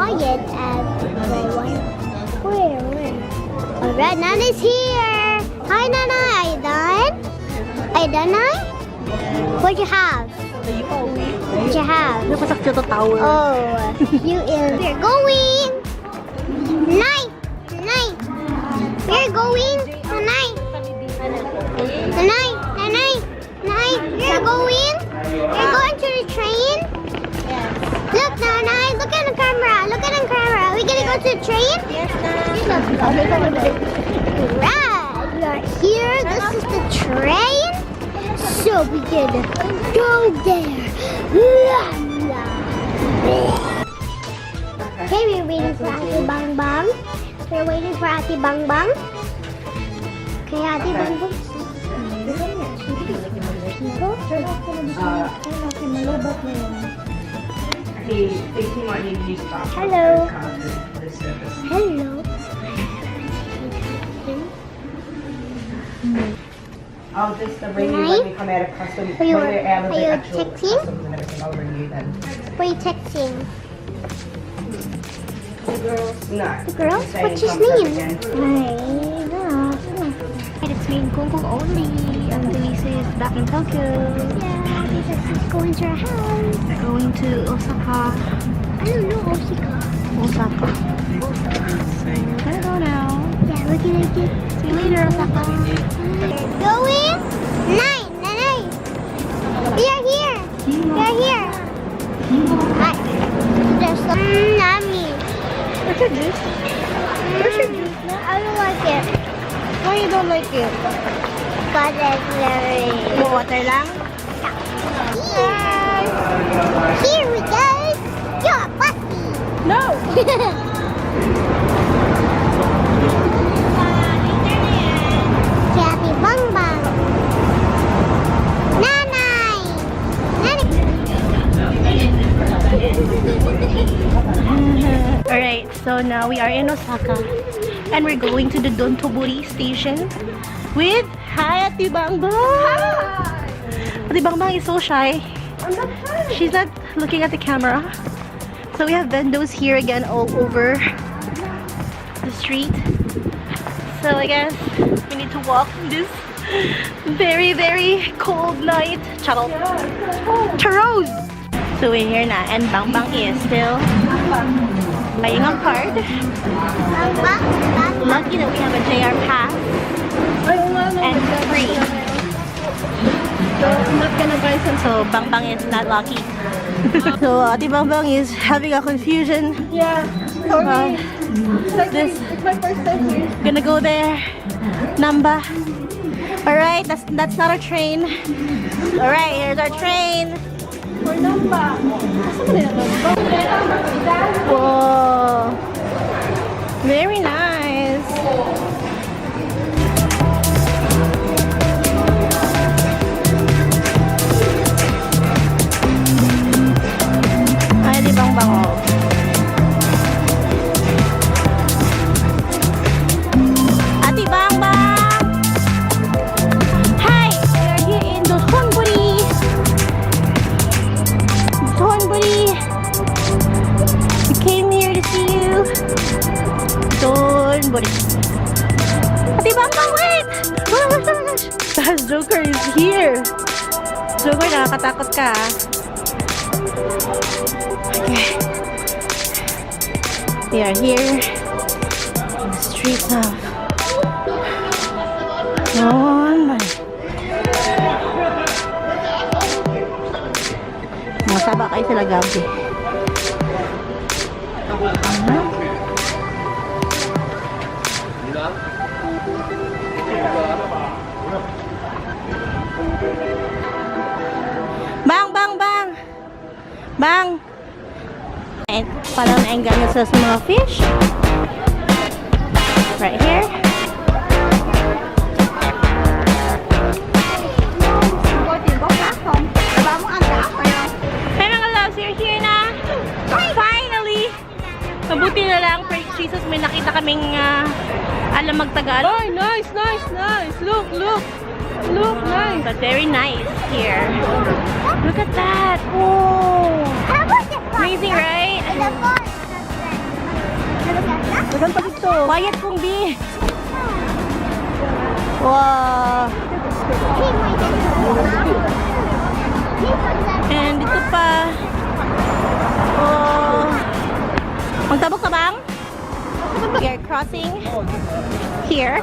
Quiet, everyone. Where, where? Alright, Nana's here. Hi, Nana. Are you done? Are you done, Nana? What you have? What you have? Look at Kyoto Tower. Oh, you is. We're going. Nine, nine. We're going. Nine, nine, nine, nine. We're going. We're going to the train. Yes. Look, Nanay. Look at the camera. Look at the camera. We gonna go to the train? Yes, Right. We are here. This is the train. So we can go there. La, la. Okay, we're waiting for Ate Bang Bang. We're waiting for Ate Bang Bang. Okay, Ate Bang Bang. People. He thinks he might need a new spark plug Hello. for his car for the service. Hello. I'll just ring you when we come out of customs, Are you- when we're out of are the you actual texting? customs and everything, I'll ring you then. What are you texting? The girls? No. The girls? Saying What's his thumbs up name? again. I It's me and Kung Kung only. And Lisa is back in Tokyo. Yeah, because he's going to our house. We're going to Osaka. I don't know Osaka. Osaka. So we're gonna go now. Yeah, we're gonna get See you later, Osaka. We're going. Nine, nine, nine. We are here. We are here. Hi. There's some yummy. Where's your juice? Where's your juice? No, I don't like it. Why you don't like it? But it's very. Water lang? Here. Here we go. You're busty. No! Kathy Bang Bang. Nanay. Nanay. Alright, so now we are in Osaka. And we're going to the Dotonbori station with, hi, Ate Bang Bang! Hi! Ate Bang Bang is so shy. I'm not shy. She's not looking at the camera. So we have vendors here again all over the street. So I guess we need to walk this very, very cold night. Charot. Charos! So we're here na and Bang Bang is still playing a card. Bang Bang. Bang. Lucky that we have a JR pass and free. So I'm not gonna buy some. So Bang Bang is not lucky. So Ate Bang Bang is having a confusion. Yeah. Sorry. It's like this- it's my first time here. Gonna go there. Namba. Alright, that's not our train. Alright, here's our train. For Namba. Asa man nila Namba? Whoa. Very nice. Ay, di bang bango. Ate Bang Bang! Hi! We are here in Dotonbori. Dotonbori. We came here to see you. Dotonbori. Ate Bang Bang, wait! Oh my gosh! The Joker is here. Joker, nakakatakot ka, ah. Okay. We are here in the streets of Dotonbori. Mga saba kayo sila, Gabi. Ano? Bang, bang, bang! Bang! And parang naengganyo sila sa mga fish. Right here. Hey, mga loves, you're here na! Finally! Mabuti na lang, praise Jesus, may nakita kaming alam magtagal. Oh, nice, nice, nice. Look, look. Look, nice. But very nice here. Look at that! Oh! How about the Amazing, right? The phone. Daghan pa dito. Quiet kong bi. Wow. And dito pa. Oh. Magtabok ka bang? We are crossing here.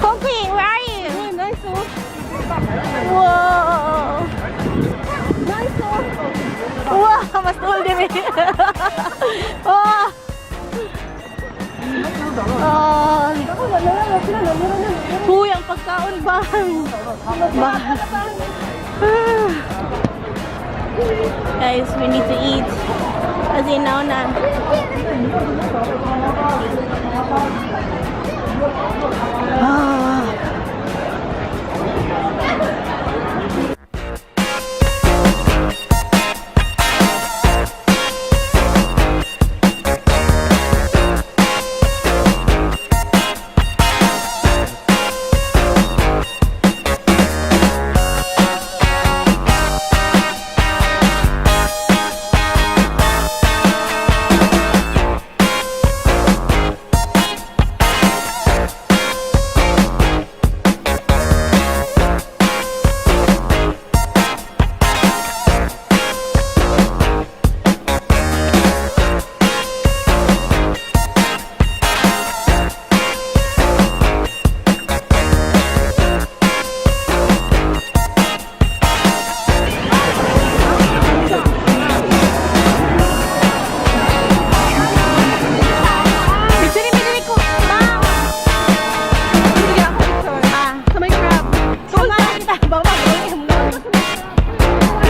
Kongking, where are you? Oh, nice oh. Wow! Nice oh. Wow! Mas cool din eh. Wow! Oh. Huy, ang pagkaon bang? Bang. Ah. Guys, we need to eat. As in now na. Ah. Picture ni ko. Ma'am. Sige ako picture. Ah. Sa may crab. Sama na kita. Bawa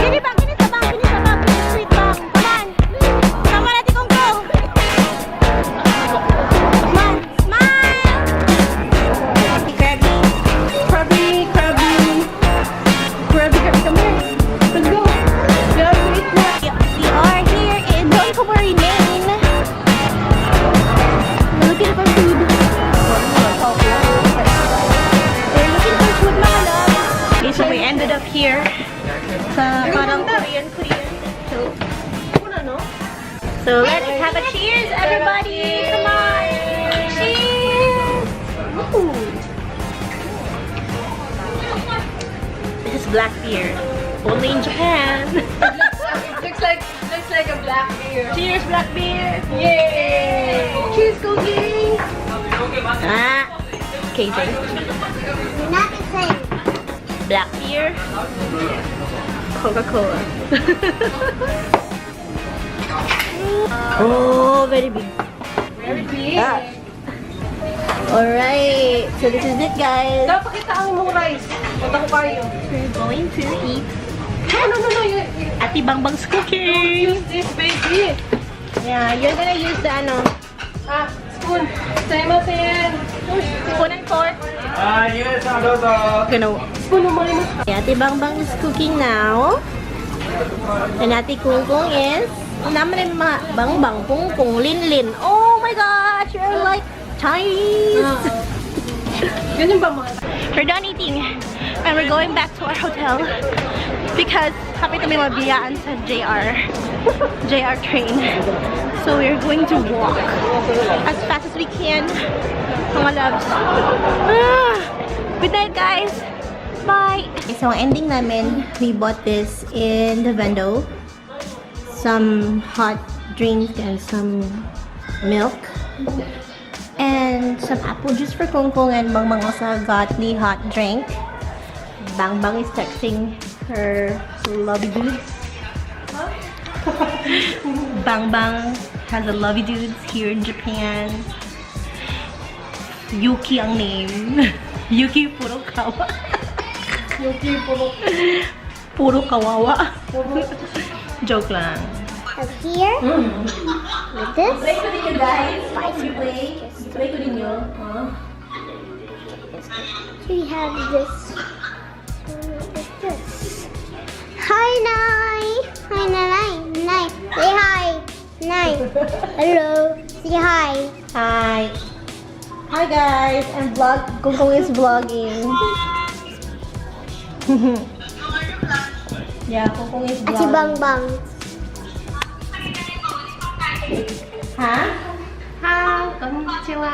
Kini ba? Kini sa bang? Kini sa bang? Kini street bang? Come on. Sama na ti kong go. Man, smile. Krabby. Krabby, Krabby. Krabby, Krabby, come here. Let's go. We have to eat now. We are here in Dotonbori, Main. We're looking for food. We're looking for food, mga love. Okay, so we ended up here sa parang Korean Korean. So let's have a cheers, everybody! Come on! Cheers! Ooh. This is black beer. Only in Japan. It looks like a black beer. Cheers, black beer! Yay! Cheers, Cookie! Ah, KJ. Not the same. Black beer. Coca-Cola. Oh, very big. Very big. Ah. Alright, so this is it, guys. Dapat kita ang imong rice. Punta ko kayo. We're going to eat No. You Ate Bangbang's cooking. use this, baby. Yeah, you're gonna use the ano, Ah, spoon. Saimasen. spoon and fork. はい、ゆうさんどうぞ。 Gonna Spoon mo mo. Yeah, Ate Bangbang is cooking now. And Ate Kungkung is naman yung mga Bangbang, Kungkung, Linlin. Oh my gosh, you're like Chinese. Ganyan ba mga? We're done eating and we're going back to our hotel because happy kami mabiyaan sa JR train. So we're going to walk as fast as we can, mga loves. Ah, good night, guys. Bye. So ang ending namin, we bought this in the vendo. Some hot drink and some milk. And some apple juice for Kong Kong, and Bang Bang also got the hot drink. Bang Bang is texting her lovey dudes. Bang Bang has a lovey dudes here in Japan. Yuki ang name. Yuki Furukawa. Yuki, puro. Puro kawawa. Joke lang. Up here. With this. Play ko ninyo, guys. Play. Play ko ninyo. Huh? We have this. With this. Hi, Nai. Hi, Nai. Nai. Say hi. Nai. Hello. Say hi. Hi. Hi guys, I'm vlog. Kungkung is vlogging. Yeah, Kungkung is Ate vlogging. Bang Bang. Ha? Hi. Konnichiwa.